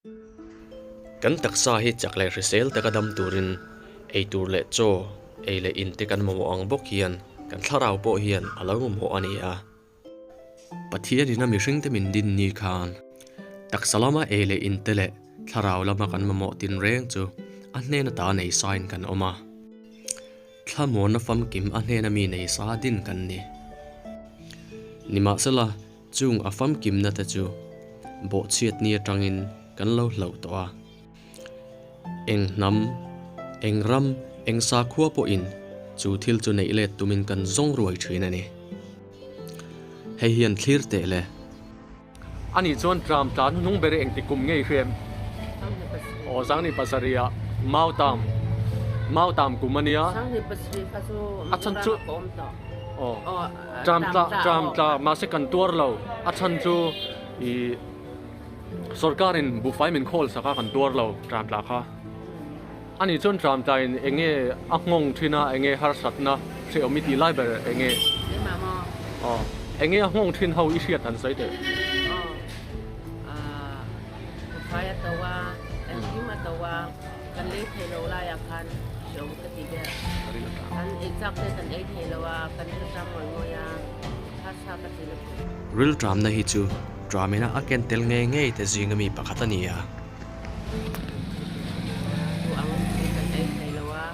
Kan taksa hi chak leh hrisel taka dam turin ei tur leh chaw ei leh in te kan mamawh ang bawk hian kan thlarau pawh hian a lo mamawh a ni a. Pathianin a mihringte min din ni khan taksa lama ei leh in te leh thlarau lama kan mamawh tinreng chu a hnen ata nei sain kan awm a. Thlamuanna famkim a hnena mi nei sa din kan ni. Nimahsela, Chung a famkimna te chu bawhchhiat ni atangin kan lo hlauh tawh a. Eng hnam, eng ram, eng sakhua pawhin chu thil chu neih let tumin kan zawng ruai thin a ni. Hei hian thlir teh le. Ani chuan tram tlan hnung ber engti kum ngei hrem? Aw Sangni pasarih ah Mautam, Mautam kum a nia. Sangni pasarih kha chu A chhan chu Aw tram tla tram tla mahse kan tuar lo a chhan chu ih sorkar in buhfai min khawl sak a kan tuar lo tram tla kha ani chuan tram tla in eng nge a nghawng thin a eng nge harsatna hrehawm i tih lai ber eng nge aw eng nge a nghawng thin ho i hriat han sawi teh. Buhfai a to a engkim a to a kan lei thei lo laiah khan hrehawm ka ti ber. Kan ei chak te kan ei thei lo a, kan rilṭam ngawih ngawih a, harsa ka ti lutuk. Rilṭamna hi chu ṭamina a ken tel ngei ngei te zinga mi pakhat a ni a. Duh ang in kan ei thei lo a,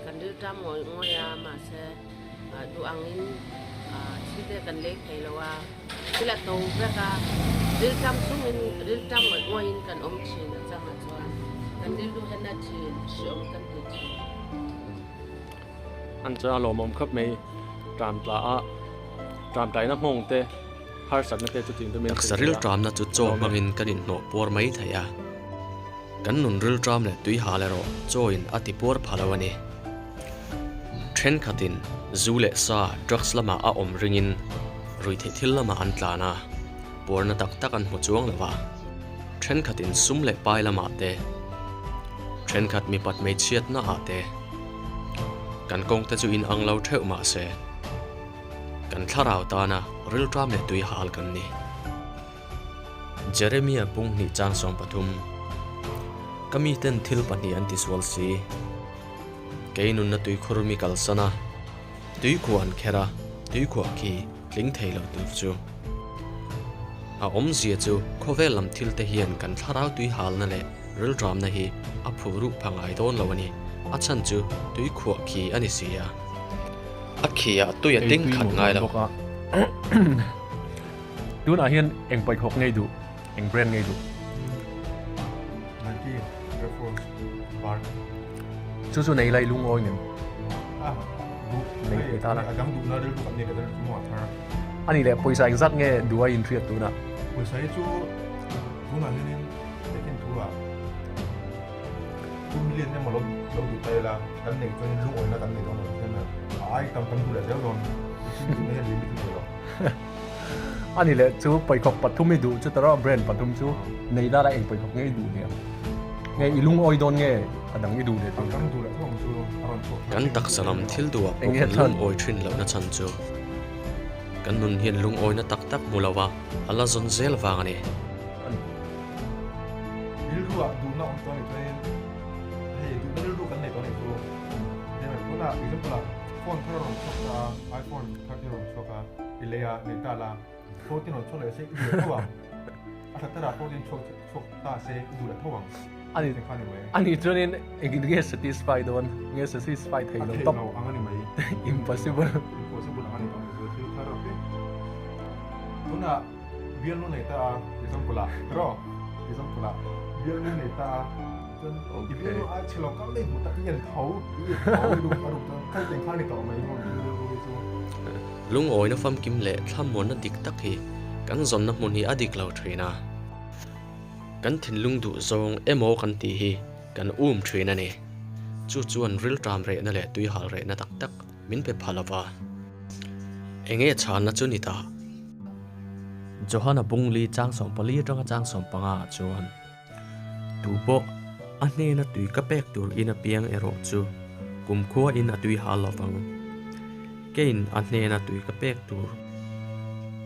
kan rilṭam ngawih ngawih a, mahse duh ang in thil te kan lei thei lo a, thil a to vek a, rilṭam chungin rilṭam ngawih ngawih in kan awm ṭhin a changah chuan kan rilru hian a ṭhin hreawm kan ti ṭhin. An chuan a lawmawm khawp mai tram tla a tram tlaina nghawng te harsatna te chu ching tumin Taksa rilṭamna chu chaw hmangin kan inhnawh puar mai thei a, kan nun rilṭam leh tui hal erawh chawin a ti puar pha lo a ni. Ṭhenkhatin zu leh sa drugs lamah a awm ringin ruihtheih thil lamah an tlan a, puarna tak tak an hmu chuang lo va. Ṭhenkhatin sum leh pai lamah te, ṭhenkhat mipat hmeichhiatna ah te, kan kawngte chu inang lo ṭheuh mah se, kan thlarau tana rilṭam leh tui hal kan ni. Jeremia punghnih chang 13, Ka miten thil pahnih an tisual si. Kei nunna tuikhur mi kalsan a, tuikhuah an kher a, tuikhuah khi tling thei lo tur chu. A awmzia chu khawvel lam thil te hian kan thlarau tui halna leh rilṭamna hi a phuh ruh pha ngai dawn lo a ni, a chhan chu tuikhuah khi a ni si a. A khi ah tui a tling khat ngai lo. Tunah hian eng pawikhawk ngei duh, eng brand ngei duh? Nike Air Force Bar. Chu chu nei lai lungawi nem. Ah, duh. Nei thei ta la. A dang duhna rilru kan nei leh dawn chu maw a thar. Ani leh pawisa engzat nge duh a inhriat tunah? Pawisa hi chu tunah hianin taking thu ah 2 million emaw lo lo duh ta ila kan neih chuanin lungawina kan nei dawn lo hian a ai tam kan duh leh zel dawn. Mihring duhna hian limit a nei lo. Ani leh chu pawikhawk pathum i duh chu tara brand pathum chu nei dara eng pawikhawk nge i duh nia? Nge i lungawi dawn nge a dang i duh leh tur? Kan taksa lam thil duhah pawh kan lungawi thin lohna chhan chu kan nun hian lungawina tak tak hmu lova a la zawn zel vang a ni. Rilruah duhna awm tawh a nih chuanin hei duhna rilru kan nei tawh a nih chu tunah example ah phone thar a rawn chhuak ta a iPhone 13 a rawn chhuak a i lei a nei ta la 14 rawn chhuak leh se i duh leh tho ang a tha thar ah 14 chhuak chhuak ta se i duh leh tho ang ani kha ni mai ani chuanin engtin nge satisfy dawn nge satisfy thei lo top ang ani mai impossible impossible ang ani tawh chu thil thar a tuna bialnu nei ta a example ah ro example ah bialnu nei ta a chuan i bialnu a chhelo kal nei hmu tak i en tho i en tho i ruk a ruk chuan kal teng kha ni tawh mai maw rilru chu. Lungawina famkim leh thlamuanna dik tak hi kan zawnna hmun hi a dik lo thin a, kan thinlung duh zawng emaw kan tih hi kan um thin a ni. Chu chuan rilṭam rehna leh tuihal rehna tak tak min pe pha lova. Enge chhanna chu ni ta? Johana Bungli chang 14 atanga chang 15 ah chuan. Tu pawh a hnena tui ka pek tur in apiang erawh chu kumkhua in a tui hal lo vang. Keiin a hnena tui ka pek tur.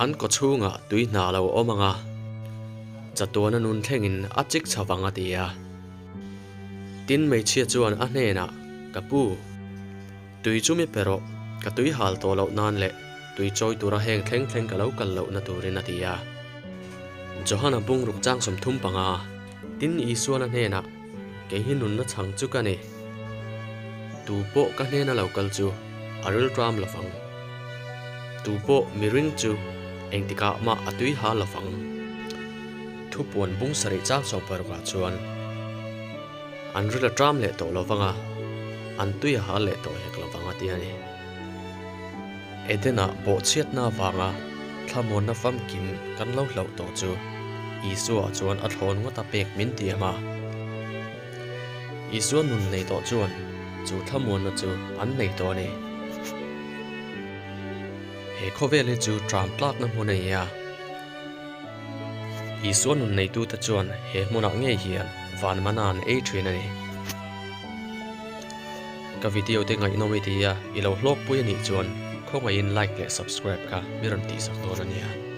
An kaw chhungah tui hna lo awm ang a. Chatuana nun thlengin a chik chho vang a ti a. Tin hmeichhia chuan a hnenah, Ka pu, tui chu mi pe rawh, ka tui hal tawh loh nan leh tui chawi tura heng thleng thleng ka lo kal lohna turin a ti a. Johana bungruk chang 35. Tin Isuan a hnenah, Kei hi nunna chhang chu ka ni. Tu pawh ka hnena lo kal chu a rilṭam lo vang. Tu pawh miring chu engtikah mah a tui ha lo vang. Thupuan bung sarih chang 16 ah chuan an ril a ṭam leh tawh lo vang a, an tui a hal leh tawh hek lo vang a ti a ni. Edena bawhchhiatna avanga thlamuanna famkim kan lo hlauh tawh chu Isua chuan a thlawn ngawt a pek min ti ang a. Isua nun nei tawh chuan chu thlamuanna chu an nei tawh a ni. He khawvel hi chu tram tlakna hmun a ni a. Isua nun neitute chuan he hmunah ngei hian van mana an ei thin a ni. Ka video te ngaihnawm i ti a, i lo hlawkpui a nih chuan khawngaihin like leh subscribe kha mi rawn tihsak dawn a nia.